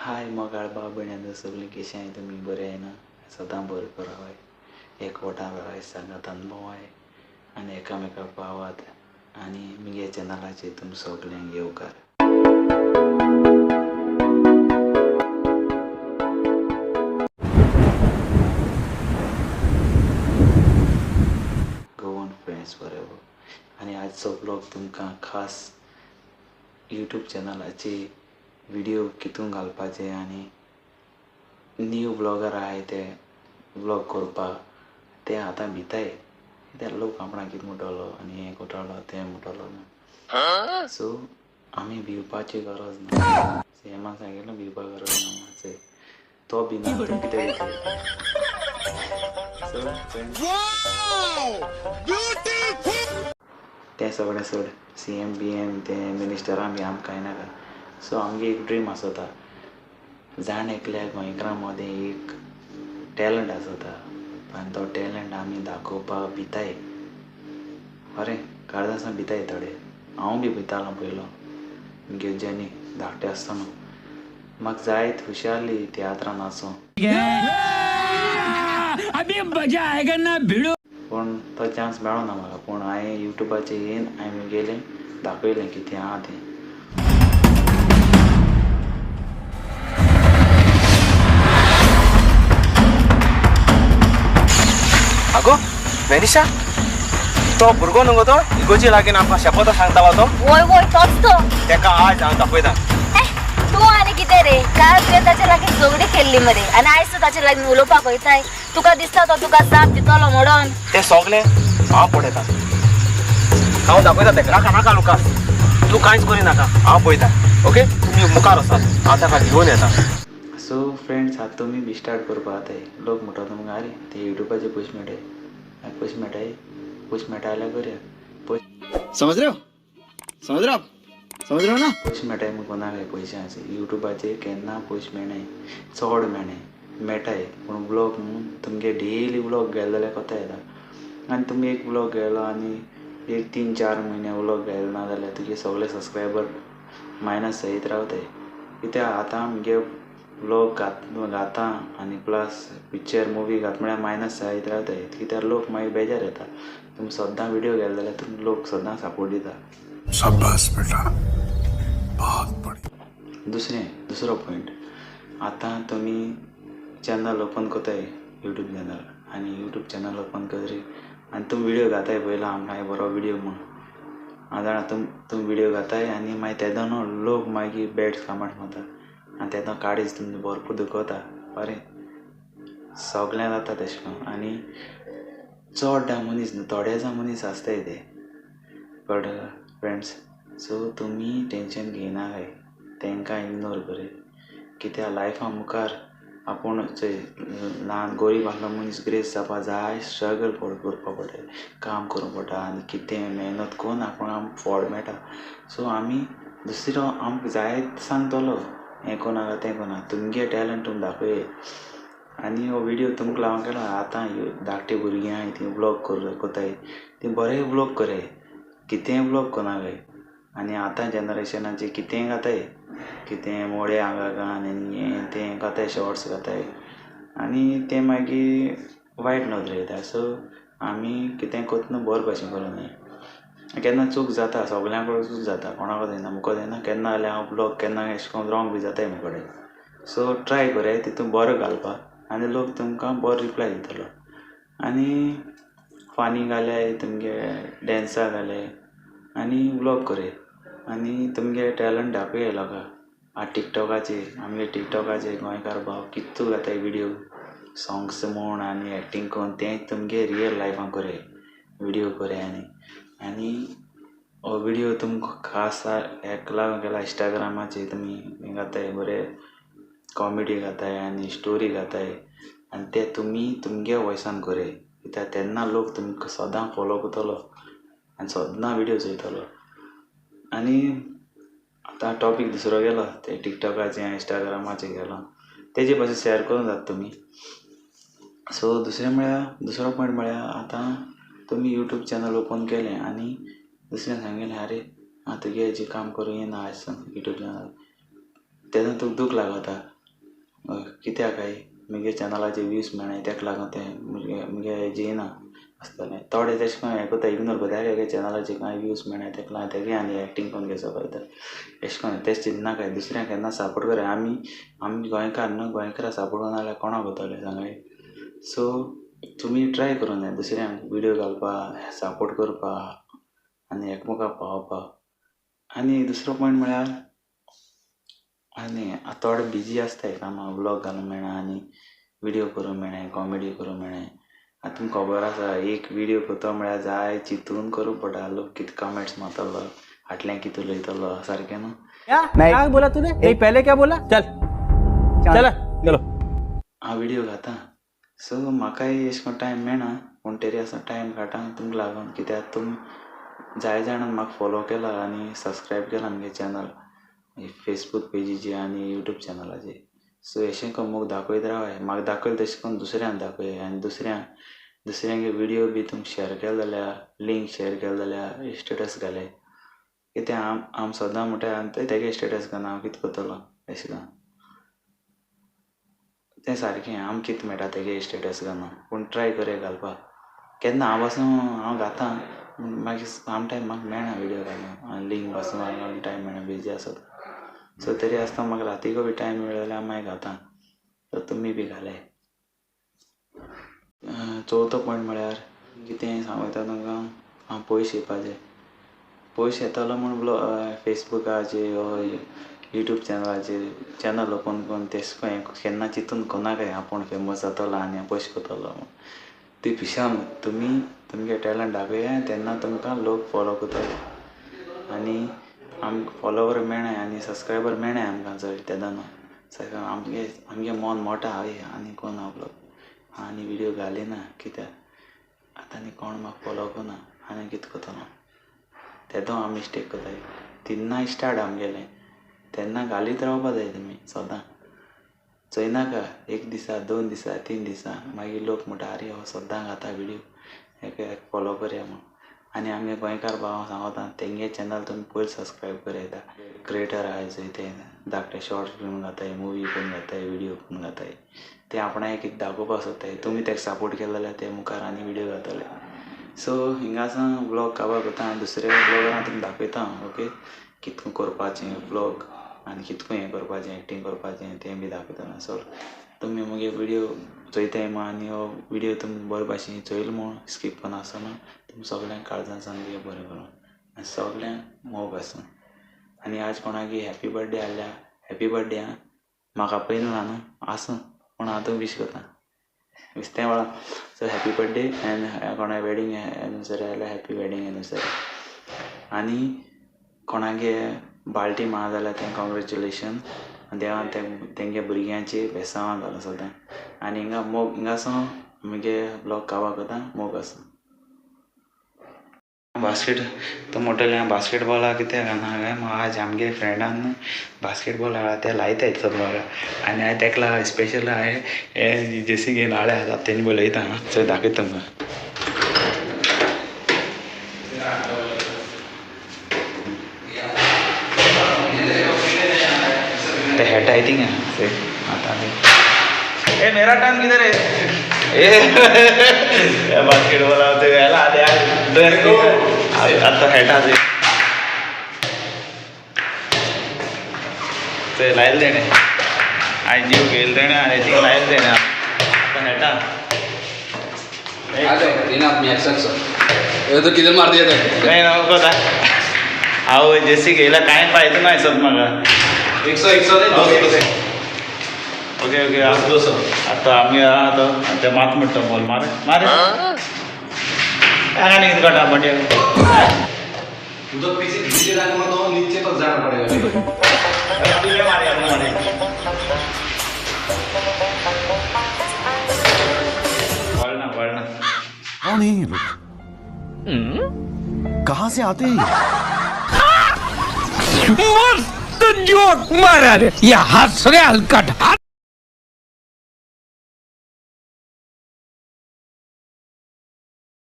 हाय मोगाळ भाव भयण्यान सगळीं कशीं आहाय तुमी बरें आहाय ना? सदां बरें कराय, एकवटान रावाय, सांगातान भोंवाय आनी एकामेकाक पावात. आनी मुगे चॅनलाचेर तुमी सगल्यांक येवकार. गोवन फ्रेंड्स बरोबर. आनी आजचो ब्लॉग तुमकां खास यूट्यूब चॅनलाचे व्हिडिओ कितून घालपाचे आनी न्यू ब्लॉगर आहाय ते ब्लॉग करपाक ते आतां भिताय कित्याक लोक आपणाक कितें म्हणटलो आनी हें करतलो तें म्हणटलो. सो आमी भिवपाची गरज ना. सीएमान सांगिल्लें भिवपाक गरज ना. चोय तो भिना तूं कित्याक भिताय? सो फ्रेंड्स तें सगळें सोड, सी एम बी एम ते मिनिस्टरां बी आमकां कांय नाका. सो आमगे एक ड्रीम आसता, जाण एकल्या गोंयकारां मदें एक टॅलंट आसता आनी तो टॅलंट आमी दाखोवपाक भिताय. खरें काळजासान भिताय थोडे. हांव बी भितालो पयलो मुगे जर्नी धाकटें आसतना. म्हाका जायत खुशाली तियात्रान आसूं, पूण तो चान्स मेळना म्हाका. पूण हांवें युट्यूबाचेर येवन हांवें मुगेलें दाखयलें कितें आहा तें. आगो वेनिशा, तो भुरगो न्हू गो तो इगोजी लागीं आमकां शेपोतो सांगता तो. वय वय तोच तो. तेका आज हांव दाखयता. तूं आनी कितें रे, काल तुवें ताचे लागीं झगडी केल्ली मरे आनी आयज तूं ताचे लागीं उलोवपाक वयताय. तुका दिसता तो तुका जाप दितलो म्हणून? तें सगळें हांव पळयता, हांव दाखयता तेका. नाका नाका लुकास, तूं कांयच करिनाका, हांव पळयता. ओके, तुमी मुखार वचात, हांव ताका घेवन येता. सो फ्रेंड्स, आतां तुमी बी स्टार्ट करपा जाताय. लोक म्हणटा तुमकां आरे ते युट्यूबाचेर पयशे मेळटाय, पयशे मेळटाय, पयशे मेळटा जाल्यार करया. समझ रहे हो? समझ रहे हो आप? समझ रहे हो ना? पयशे मेळटाय म्हूण कोणाक पयशे आसा युट्यूबाचेर केन्ना पयशे मेळनाय, चड मेळनाय, मेळटाय पूण ब्लॉग म्हूण तुमगे डेली ब्लॉग गेले जाल्यार कोता येता. आनी तुमी एक ब्लॉग गेलो आनी एक 3-4 म्हयने व्लॉग गेले ना जाल्यार तुगे सगळे सबस्क्रायबर मायनस जायत रावताय. कित्याक आतां आमगे व्लॉग घाता आनी प्लस पिक्चर मुवी घात म्हळ्यार मायनस जायत रावताय. कित्याक लोक मागीर बेजार येता. तुमी सद्दां व्हिडियो गेले जाल्यार तुमकां लोक सद्दां सपोर्ट दिता. शाबाश बेटा, बहुत बढ़िया. दुसरो पॉयंट, आतां तुमी चॅनल ओपन करताय यूट्यूब चॅनल, आनी यूट्यूब चॅनल ओपन करी आनी तुमी व्हिडियो घाताय पयलो आमकां बरो व्हिडियो म्हूण. हांव जाणा तुमी व्हिडियो घाताय आनी मागीर तेदो न्हू लोक मागीर बॅड कमेंट मारता आनी तेदो काळीज तुमचें भरपूर दुखता. बरें सगळें जाता तशें करून. आनी चड मनीस न्हू, थोडे जाण मनीस आसताय ते. बट फ्रेंड्स, सो तुमी टेंशन घेयनाकाय, तेंकां इग्नोर कराय. कित्याक लायफा मुखार आपूण चोय ल्हान गरीब आसलो मनीस ग्रेस जावपा जाय, स्ट्रगल करपा पडटा, काम करूंक पडटा आनी कितें मेहनत करून आपूण आमकां फळ मेळटा. सो आमी दुसरो आमकां जायत सांगतलो हें करनाका तें करनाका, तुमगे टॅलंट तुमी दाखय. आनी हो व्हिडियो तुमकां लागून केला. आतां धाकटी भुरगीं आहाय तीं व्लॉग करताय, तीं बरें व्लॉग कराय, कितेंय व्लॉग करनाकाय. आनी आतां जनरेशनाचे कितेंय घाताय, कितें मोडे हांगा घान आनी हें तें घाताय, शॉर्ट्स घाताय आनी तें मागीर वायट नदरे येता. सो आमी कितें करतना बरें भाशेन करूंक जाय. केन्ना चूक जाता, सगळ्यां कडेन चूक जाता, कोणाक जायना, मुको जायना. केन्ना जाल्यार हांव ब्लॉग केन्ना अशें करून रॉंग बी जाताय म्हजे कडेन. सो ट्राय कराय तितून बरो घालपाक आनी लोक तुमकां बरो रिप्लाय दितलो. आनी फानी घाल्याय, तुमगे डॅन्सा घाल्याय आनी व्लॉग कराय आनी तुमगे टॅलंट दाखय लोकांक. आतां टिकटॉकाचेर आमगे टिकटॉकाचेर गोंयकार भाव कितू घाताय व्हिडियो सॉंग्स म्हूण आनी एक्टींग करून, तें तुमगे रियल लायफान कराय, व्हिडियो कराय. आनी आनी हो व्हिडियो तुमकां खास हेका लागून केला. इंस्टाग्रामाचेर तुमी हें घाताय, बरें कॉमेडी घाताय आनी स्टोरी घाताय आनी ते तुमी तुमगे वॉयसान कराय. कित्याक तेन्ना लोक तुमकां सदां फॉलो करतलो आनी सदां व्हिडियो चोयतलो. आनी आतां टॉपीक दुसरो गेलो, ते टिकटॉकाचे इंस्टाग्रामाचे गेलो, तेजे पासून शेअर करूंक जाता तुमी. सो दुसरें म्हळ्यार, दुसरो पॉयंट म्हळ्यार आतां तुमी यूट्यूब चॅनल ओपन केलें आनी दुसऱ्यान सांगिल्लें आरे आं तुगे हेजें काम करूं येना आयज यूट्यूब चॅनल, तेन्ना तुका दूख लागता. कित्याक काय मुगे चॅनलाचे व्यूज मेळनाय, तेका लागून ते मुगे मुगे हेजें येना आसतलें. थोडे तेशें करून हें करता, इग्नोर करता. आरे, चॅनलाचे कांय व्यूज मेळनाय, तेका लागून तेगे आनी एक्टींग करून घेवचो पडटा, एशें करून तेश चिंतनाकाय. दुसऱ्यांक केन्ना सपोर्ट कराय. आमी आमी गोंयकार न्हू, गोंयकारां सपोर्ट करना जाल्यार कोणाक करतले सांगाय? सो तुमी ट्राय करूंक जाय दुसऱ्यांक विडियो घालपा, सपोर्ट करपा आनी एकमेकाक पावोवपा. आनी दुसरो पॉयंट म्हळ्यार, आनी थोडे बिजी आसताय कामां, व्लॉग घालूंक मेळना आनी विडियो करूंक मेळना, कॉमेडी करूंक मेळना. आतां तुमकां खबर आसा, एक विडियो करता म्हळ्यार जाय चिंतून करूंक पडटा. लोक कितें कमेंट्स मारतलो, फाटल्यान कितें उलयतलो, सारकें न्हू? क्या क्या बोला तूने? नहीं, पहले क्या बोला? चल चल, चलो. हांव विडियो घाता, सो म्हाकाय एशें करून टायम मेळना, पूण तरी आसतना टायम काडटा तुमकां लागून, कित्याक तुमी जाय जाणान म्हाका फोलो केला आनी सबस्क्रायब केला मुगे चॅनल फेसबूक पेजीचेर आनी यूट्यूब चॅनलाचेर. सो एशें करून मोग दाखयत रावाय. म्हाका दाखयलें तशें करून दुसऱ्यांक दाखय आनी दुसऱ्यांक दुसऱ्यांगे विडियो बी तुमकां शेअर केले जाल्यार, लिंक शेअर केले जाल्यार, स्टेटस घालय. कित्याक हांव आम सदां म्हणटा तेगे स्टेटस घालना, हांव कितें करतलो अशें करून. तें सारकें, आमकां कितें मेळटा तेगे स्टेटस घालून? पूण ट्राय करया घालपाक केन्ना. हांव पासून हांव घातां, मागीर साम टायम म्हाका मेळना विडियो घालूंक, लिंक पासून घालूंक टायम मेळना, बिजी आसता. सो तरी आसतना म्हाका रातीको बी टायम मेळ्ळो जाल्यार हांव मागीर घातां. सो तुमी बी घालाय. चवथो पॉयंट म्हळ्यार कितें सांगता तुमकां हांव, पयशे येवपाचे. पयशे येतलो म्हूण फेसबुकाचेर वो यूट्यूब चॅनलाचेर चॅनल ओपन करून तेश केन्ना चिंतून कोनाकाय, आपूण फेमस जातलो आनी हांव पयशे करतलो म्हूण. ती पिशाम. तुमी तुमगे टॅलंट दाखया, तेन्ना तुमकां लोक फोलो करतले आनी आमकां फॉलोवर मेळनाय आनी सबस्क्रायबर मेळनाय आमकां चड. तेदोना न्हू आमगे आमगे मन मोठो हांव आनी कोण आपलो आनी विडियो घालिना, कित्याक आतां आनी कोण म्हाका फोलो करना, आनी कितें करतलो? तेदो हांव मिस्टेक करताय. तेन्ना स्टार्ट आमगेलें, तेन्ना घालीत रावपा जाय. तुमी सदां चोयनाका, एक दिसा, 2 दिसा, 3 दिसा, मागीर लोक म्हणटा, आरे, हो सद्दां घाता विडियो, हेका फोलो करया म्हूण. आनी आमगे गोंयकार भाव सांगता, तेंगे चॅनल तुमी पयलीं सबस्क्रायब करयता. क्रिएटर आहाय चोय, ते धाकटे शॉर्ट्स करून घाताय, मुवी करून घाताय, विडियो करून घाताय. ते आपणाक कितें दाखोवपाक सोदताय. तुमी तेका सपोर्ट केले जाल्यार ते मुखार आनी विडियो घातले. सो हिंगासान व्लॉग काबार करता आनी दुसऱ्या व्लॉगान तुमकां दाखयता हांव, ओके, कितको करपाचें व्लॉग आनी कितको हें करपाचें, एक्टींग करपाचें तें बी दाखयतना. सो तुमी मुगे विडियो चोयताय म्हूण आनी हो विडियो तुमी बरे भाशेन चोयलो म्हूण, स्कीप करनासतना, तुमी सगल्यांक काळजान सावन देव बरें करूं आनी सगल्यांक मोग आसूं. आनी आज कोणाकी हॅपी बर्थडे आसल्यार हॅपी बर्थडे. आं, म्हाका पयलीं ना न्हू, आसूं, पूण हांव तुका वीश करता विस्तें वेळा. सो हॅपी बर्थडे एन्ड कोणा वेडींग एनिवर्सरी आसल्यार हॅपी वेडींग एनिवर्सरी. आनी कोणागे बाळटी आहा जाल्यार तें कॉंग्रेच्युलेशन. देवान तेंगे भुरग्यांची बेसांवां घालूं सदां. आनी हिंगा मोग, हिंगासून मुगे व्लॉग काबार करता. मोग आसूं. बास्केट तो म्हणटले, बास्केटबॉला कित्याक घालना काय? आज आमगे फ्रेंडान बास्केटबॉल हाडला, ते लायताय चल. आनी हांवें तेका स्पेशल हांवें हे जेसी घेवन हाडल्या. आतां तेणी बलयता, चल दाखयता तुमकां. ते खेळटाय थिंगा आतां. ए, मेरा टर्न किधर है? ए, बास्केटबॉल ते वेला आतां खेळटा ते. ते लायल तेणें, आयज जीव घेयलो तेणें आनी थिंगा लायल तेणें, आतां खेळटा. तीन आदमी एक्सेस, ये तो किधर मार दिया था? काय नको. हांव जेसी घेयला, कांय पाहिजे ना सद म्हाका. 100, 100 नहीं, 200, 200. Okay okay 200. आतां आमी आहा तो ते मात म्हणटा, बॉल मार मार. आनी कितें कळटा बंड्या? उधर पीछे नीचे जाने को तो नीचे तक जाना पड़ेगा. मारे मारे. वळना वळना. कौन है ये लोग? कहां से आते हैं ये? मस्त जोक मारा रे, ये हंस रे हलकट.